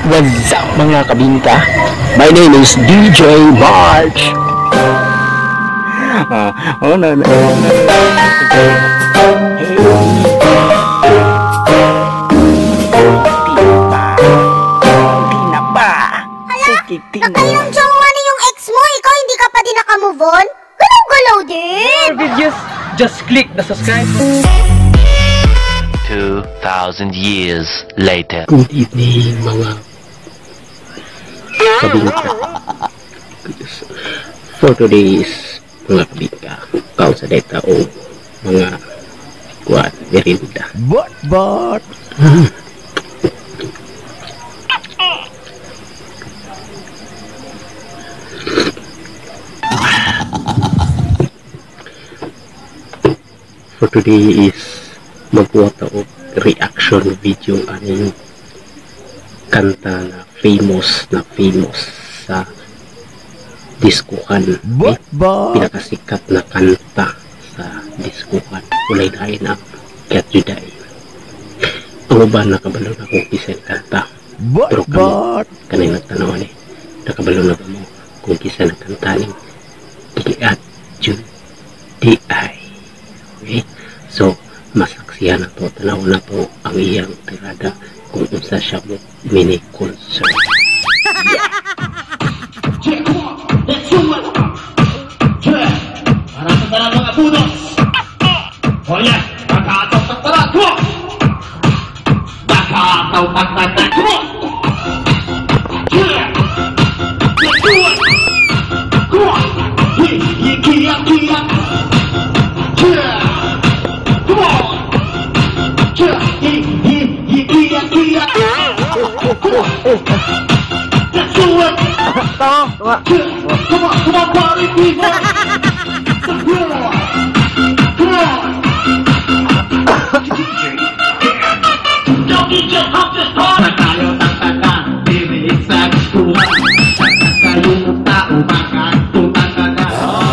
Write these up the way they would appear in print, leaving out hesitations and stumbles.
What's up, mga kabingka? My name is DJ March. Ah, oh, no, no. Hey. Di pa. Di na pa. Sige, di na. Nakayong jowa na yung ex mo, ikaw hindi ka pa din nakamove on? Galaw-galaw din! More videos, just click the subscribe button. 2,000 years later. Good evening, mga kabingka. For today's, mga kabingka, kaon sa data o mga kuan, merinda. What? But? For today is magbuhat og reaction video aning kanta na famous sa diskuhan. What? But? Pinakasikat na kanta sa diskuhan. Walay lain ang Kiat Juday. Ang uban nakabalo na kung kisan kanta. What? Pero kamo, But? kanay nagtanaw ni, nakabalo na ba mo kung kisa na kanta ning Kiat Juday? Okay? So, masaksihan na to, tanaw na to ang iyang tirada kung unsa siya mo mini concert. Yeah, come on, let's do it. Yeah, para sa tanan mga budos. Oh yeah, pagkataw tara, come on. Pagkataw tara, come on. Yeah, let's do it. Come on. Yeah, yeah, yeah, yeah. Yeah, come on. Yeah, yeah, yeah, yeah, yeah, yeah. Come on. Let's do it. Come on, come on, party people! Come on! Come on! Yo, DJ, pump this party! Tayo tangtanga, diri sa diskuhan. Kayong tao, makatutangtanga.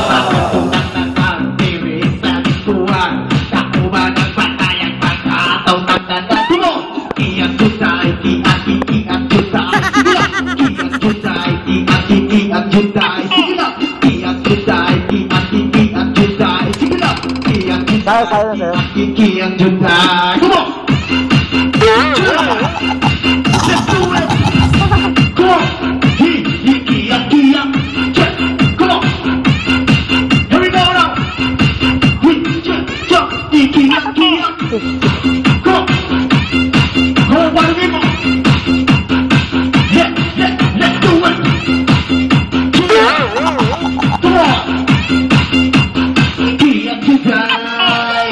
Makatutangtanga, diri sa diskuhan. Tao ba ng patayang pagkataw-tangtanga? Come on! Kiat jutay, kiat, kiat jutay. Sige lang! Kiat jutay, kiat, kiat jutay. Sige lang! Kiat jutay, kiat, kiat jutay. Sige lang! Kiat jutay, kiat, kiat jutay. Come on! Let's do it! Come on! He, kiat, kiat. Check! Come on! Here we go now! He, check, check, he, kiat, kiat. Come on! Come on, party people! Yeah, yeah, let's do it! Yeah. Come on! Kiat jutay!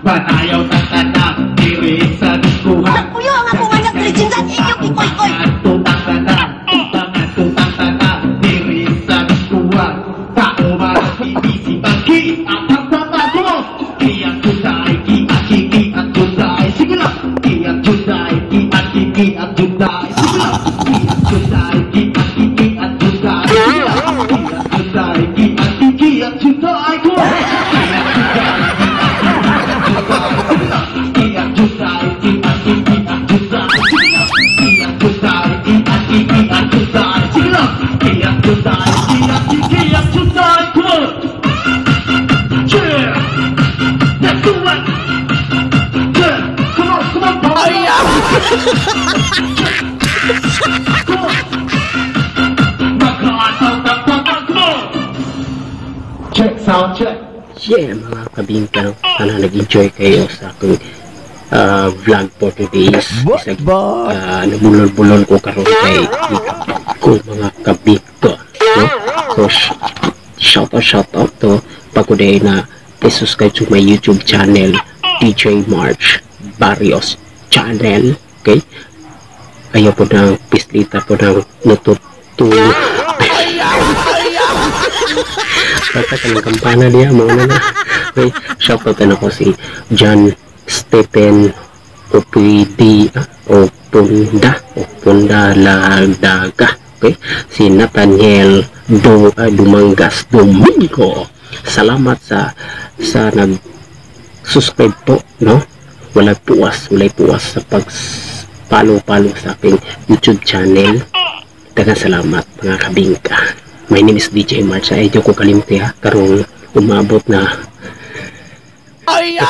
Banayaw tangtana, diri sa diskuhan. Kuya, ang akong anak, Regine, inyong ikoy-koy! Tutang-tana, tutang-tana, diri sa diskuhan. Tao ba ibisi pagi at tangtana? Come on! Kiat jutay, kiat, kiat jutay. Sige lang! Kiat jutay, kiat, kiat jutay. Sige lang! Kiat jutay, kiat, kiat jutay. Sige lang! Kiat jutay, kiat, kiat jutay. Come on! Kiat jutay, kiat, kiat jutay. Sige lang! Kiat jutay, kiat, kiat jutay. Sige lang! Kiat jutay, kiat, kiat jutay. Sige lang! Kiat jutay, kiat, kiat jutay. Come on! Yeah! Let's do it! Yeah! Come on, come on, party! Come on! Come on! Check, sound check. Yeah, mga kabingka, no? Sana nag-enjoy kayo sa akong vlog for today's. What? Isag, But? Nabulol-bulol ko karon kay ko mga kabingka, no? So, shout out to pagkuday na please subscribe to my YouTube channel, DJ March Barrios Channel. Okay? Ayaw po ng pislita po ng natutulo. Basta ka ng kampana niya, mauna na. Okay, shout out na ako si John Stephen Opidi, Opunda, Opunda Lagdaga. Okay, si Nathaniel Dumangas Domingo. Salamat sa nag-subscribe po, no? Walay puwas sa pag Follow-follow sa aking YouTube channel. Daghang salamat, mga kabingka. My name is DJ March. Ay, ko kalimti ha. Karong umabot na Ay!